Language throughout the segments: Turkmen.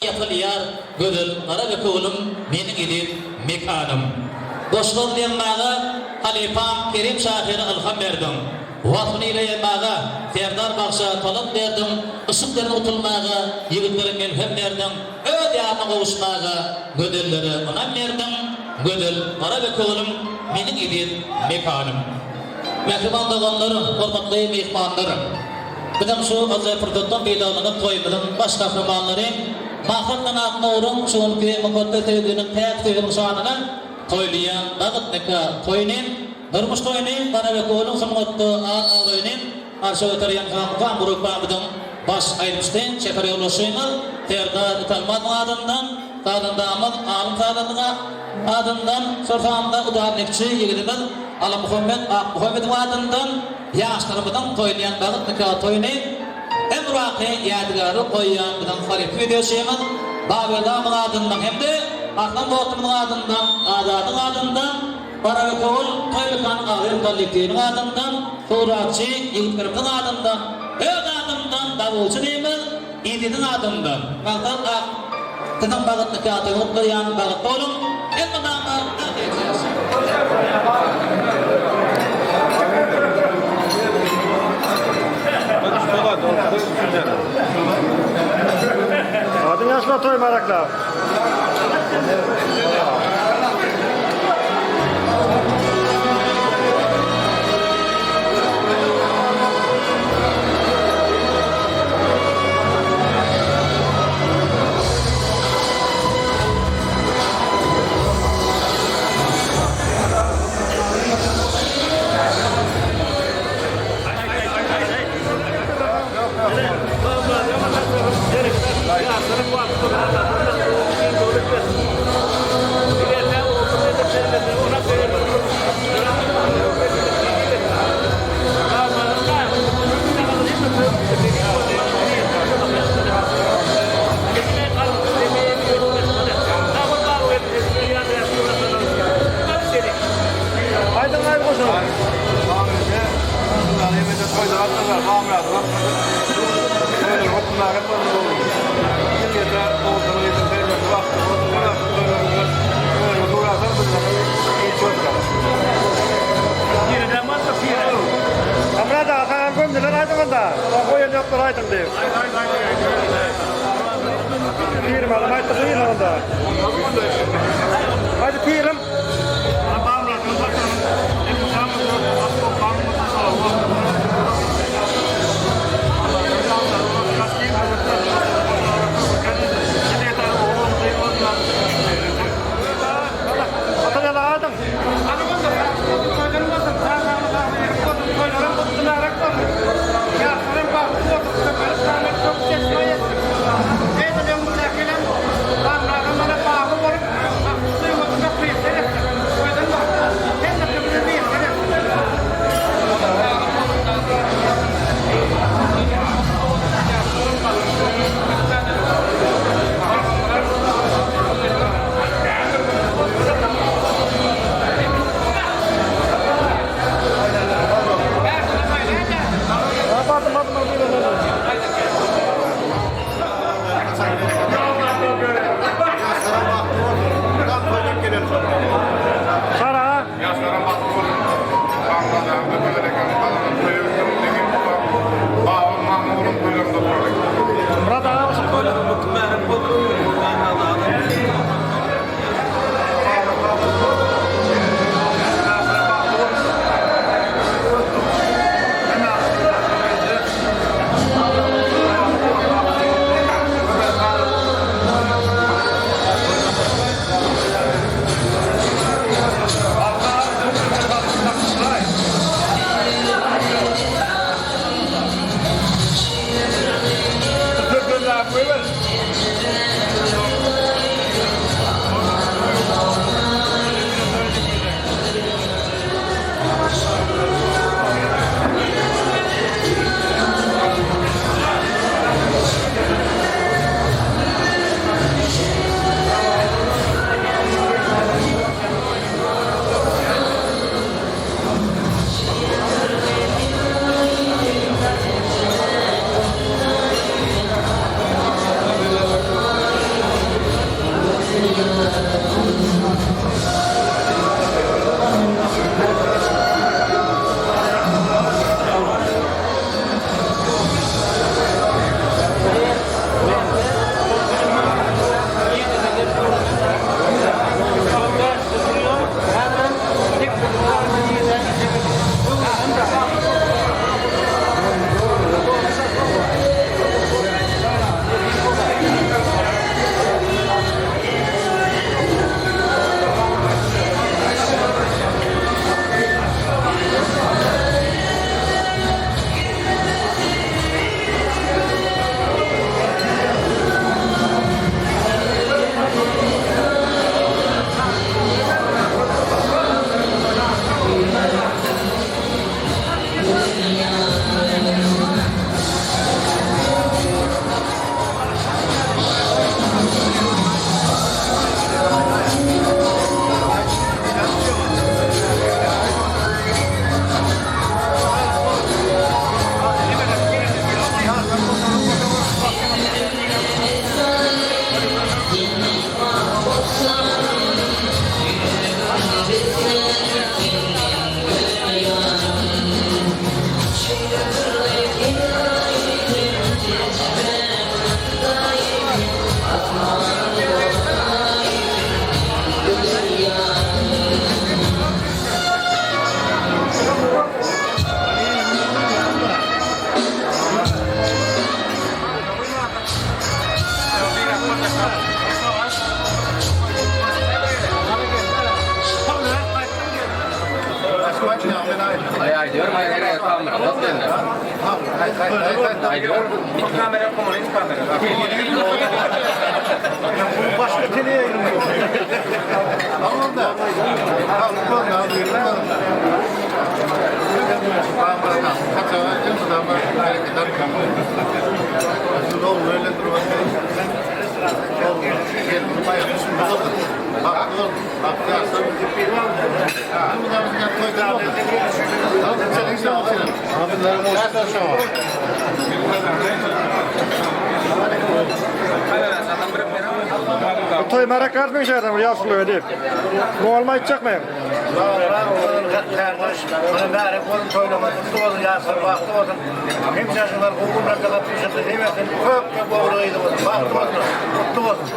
Ýapylýar gözel Garabekewülim meniň eziz mekanym. Goşgularyny ýazmaga halypam Kerim şahyra ylham berdiň. Waspyny ile ýazmaga Serdar bagşa talant berdiň, Yşk derdine utulmaga ýigitlere melhem berdiň, Öz ýaryna gowuşmaga gözellere ynam berdiň, Gözel Garabekewülim meniň eziz mekanym. Mähriban doganlar, hormatly myhmanlar! Bizem şu ajaýyp pursatdan peýdalanyp, toýumyzyň baş gahrymanlary Maksat bilen Aknuryň şu günki mukaddes söýginiň, päk söýginiň şanyna toýlaýan bagt nika toýuny, durmuş toýuny, Garabekewüliň sungatda at-abraýyny arşa göterýän Mukam grupbamyzyň baş aýdymçysy, çeper ýolbaşçymyz Serdar Italmazowyň adyndan, sazandamyz Alym sazandyň adyndan, şol sanda udarnikçi ýigidimiz Allammuhammet Akmuhammedowyň adyndan, Ýaşlarymyzyň toýlaýan bagt nika toýuny ömürbaky ýadygärlik goýýan biziň halypa wideoçymyz Baberdi aganyň adyndan hem-de Arslan dostumyzyň adyndan, Azadyň adyndan, Garabekewül toý mekanyň agzybir kollektiwiniň adyndan, suratçy ýigitlerimiziň adyndan, öz adymdan dawulçy diýmez, Eziziň adyndan, Maksat ak Siziň bagt nika toýuny gutlaýan, bagtly boluň, elmydama bagtyýar ýaşaň! Adyň ýaşlar toý marakla. Aýdyň aýry goşulyň. Hamrat aga saňam gömdüler aýdyň onda. Goýan ýokdur aýdyň diýip. Pirim agam aýtdy gyz onda. Aýdy pirim. Bu toý märekli artmyň şäherden bir ýaşuly diýip. Mugallym aýtjak men. Mübarek bolsun toýlaryňyz gutly bolsun ýaşlar bagtly bolsun hemişe şular gowy günlerde gatnaşyp hemmesi köp köp ogul gyzy bolsun bagtly bolsunlar gutly bolsun.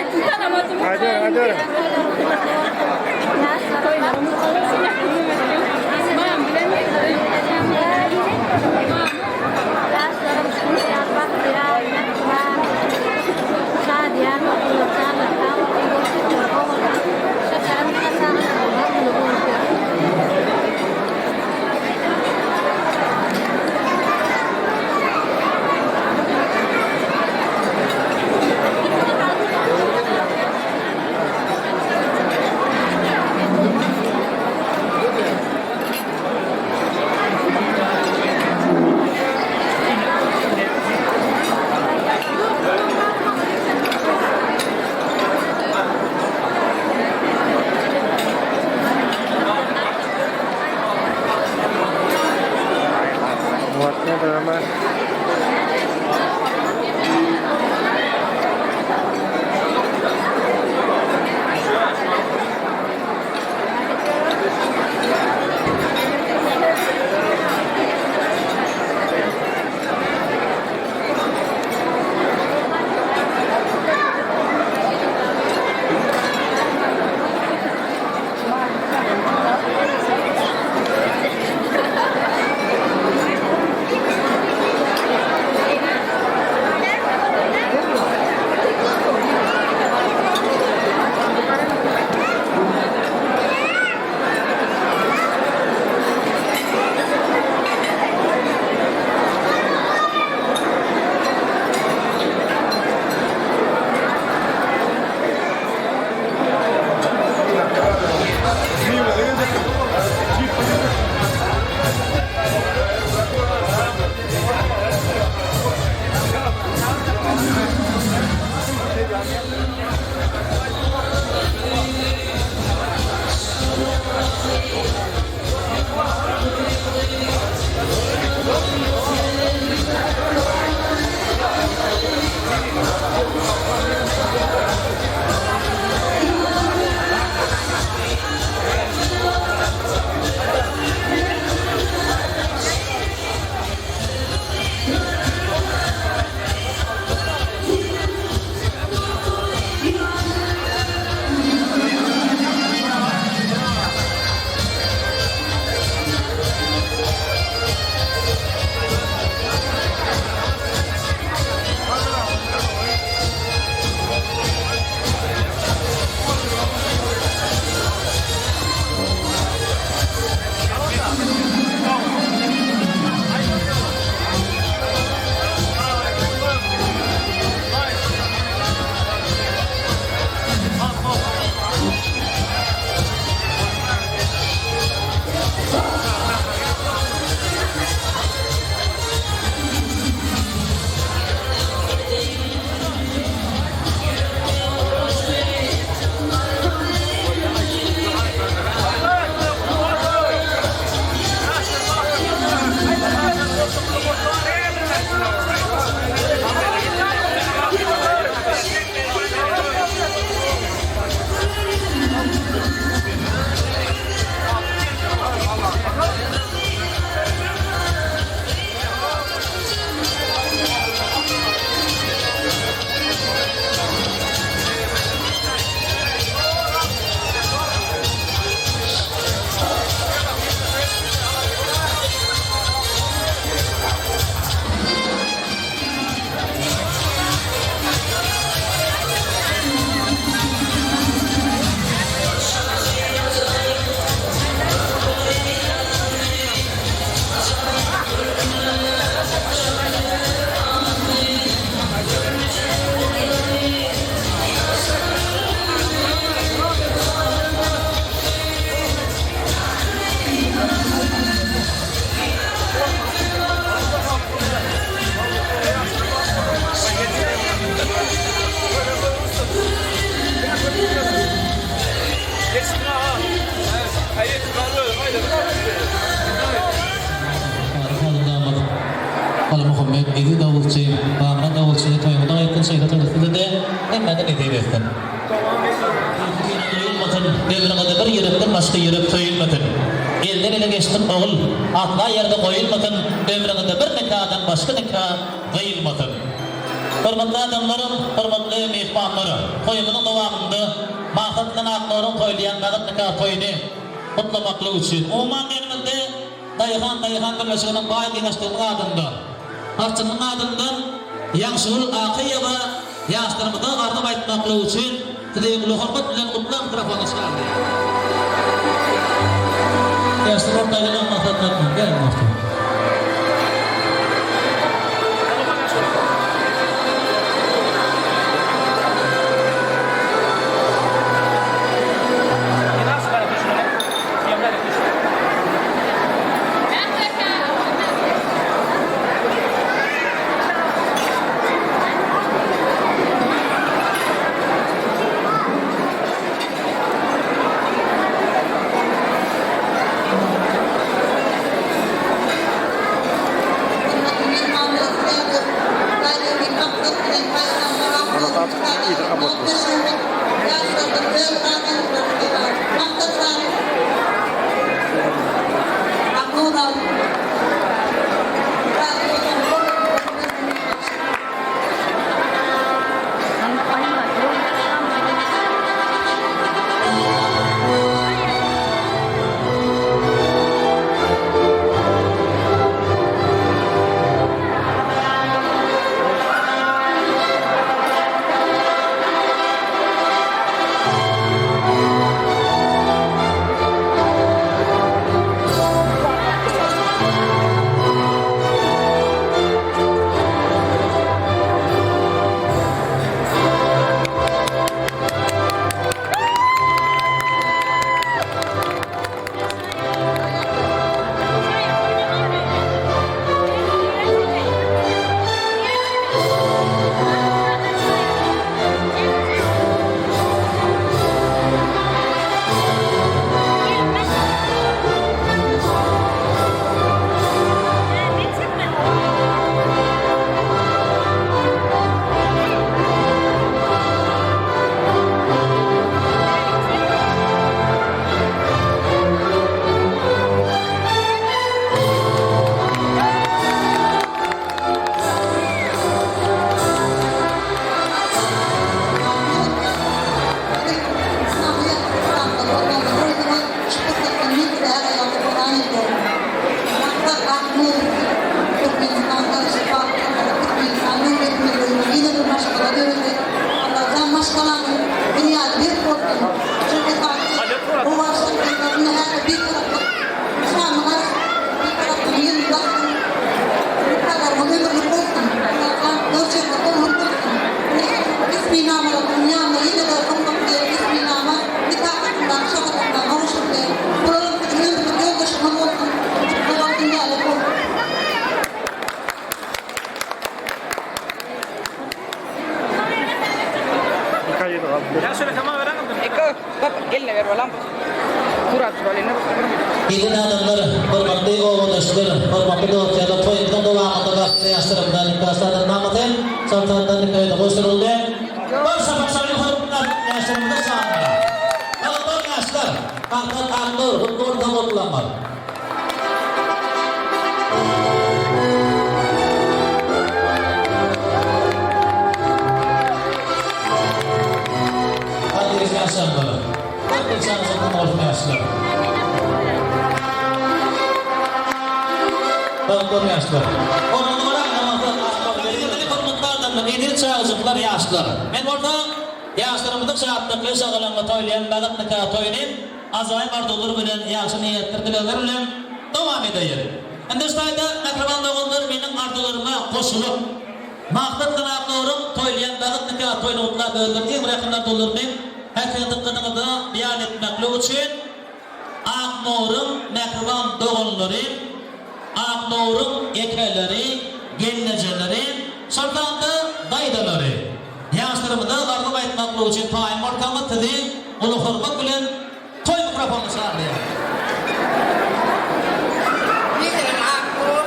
Aýdyň, aýdyň. Sazandamyz Halmuhammet Eziz dawulçy, Bamyrat dawulçy toýuňyza gaýtgyn şeýle toýda size-de hemmäde nesip etsin. Duýulmasyn, ömrüňizde bir ýürekden başga ýürek söýülmesin. Elden ele geçsin ogul, asla ýerde goýulmasyn, ömrüňizde bir nikadan başga nika gyýylmasyn. Hormatly adamlarym, hormatly myhmanlar! toýumyzyň dowamynda Maksat bilen Aknuryň toýlaýan bagyt nika toýuny gutlamaklyk üçin, umuman diýenimizde, Daýhan daýhan birleşiginiň baý geňeşliginiň adyndan, Arçynyň adyndan Ýagşygül Akyýewa ýaşlarymyza arzuw aýtmaklyk üçin sizi uly hormat bilen gutlag mikrofonyna çagyrýar. Ýaşlar orta gelen Maksat Akman, geliň orta. Gelen adamlar, hormatly obadaşlar, hormatly dostlar, toýumyzyň dowamynda bagtly ýaşlarymyza nika şadyrnamasy şol sanda nikaýda gowşuryldy. Bir şapak-şaýly hormatly ýaşlarymyzyň şanyna. Bagtly ýaşlar, Maksat Aknur, gutly bolsun gutlamak. Gadyrly ýaşaýjylar! Bagtly çagalygyň bolsun ýaşlar! Bagtly ýaşlar! Hormatly Hormatly adamlar, eziz çagajyklar, ýaşlar! Men bolsa ýaşlarymyzyň şatlykly, şagalaňly toýlaýan bagyt nika toýuny ajaýyp arzuwlar bilen, ýagşy niýetdir dilegler bilen dowam edeýin. Indi şu taýda mähriban doganlar meniň arzuwlaryma goşulyp, Maksat Ganakowyň toýlaýan bagyt nika toýuny gutlap özleriniň iň bir ýakyn arzuwlaryny häsiýet dykgatyňyzda beýan etmeklik üçin Aknuryň mähriban doganlary, Aknuryň ekeleri, gelnejeleri, şol sanda daýzalary, ýaşlarymyza arzuw aýtmaklyk üçin taýyn bolsaňyz sizi uly hormat bilen toý mikrofonyna çagyrýarys. Meselem Aknur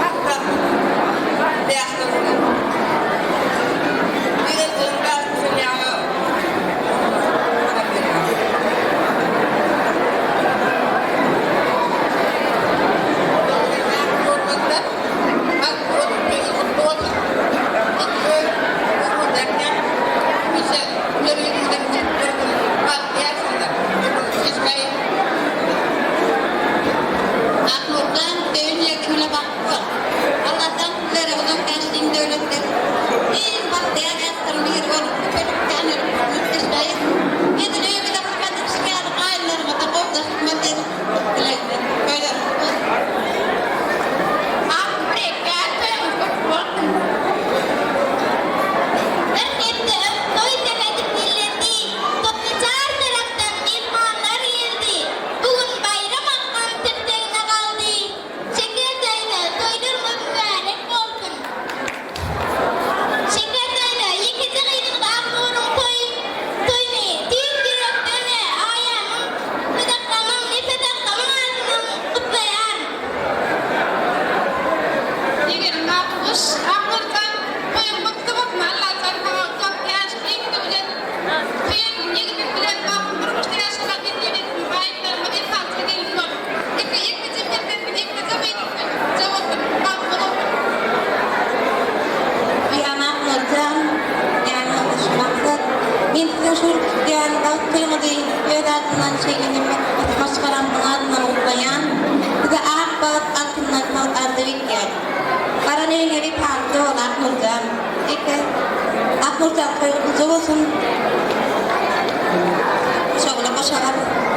Maksat bäşden uly. Gelejegin bäşden ýaňa Siziň şu gün tutýan bagt toýuňyzy öz adymdan şeýle hem maşgalamyzyň adyndan gutlaýan. Size ak bagt, altyndan tagt arzuw etýän. Baran öýüňe wepaly dol Aknurjan. Eke, Aknurjan toýuň gutly bolsun. Şowuna goşa galyň.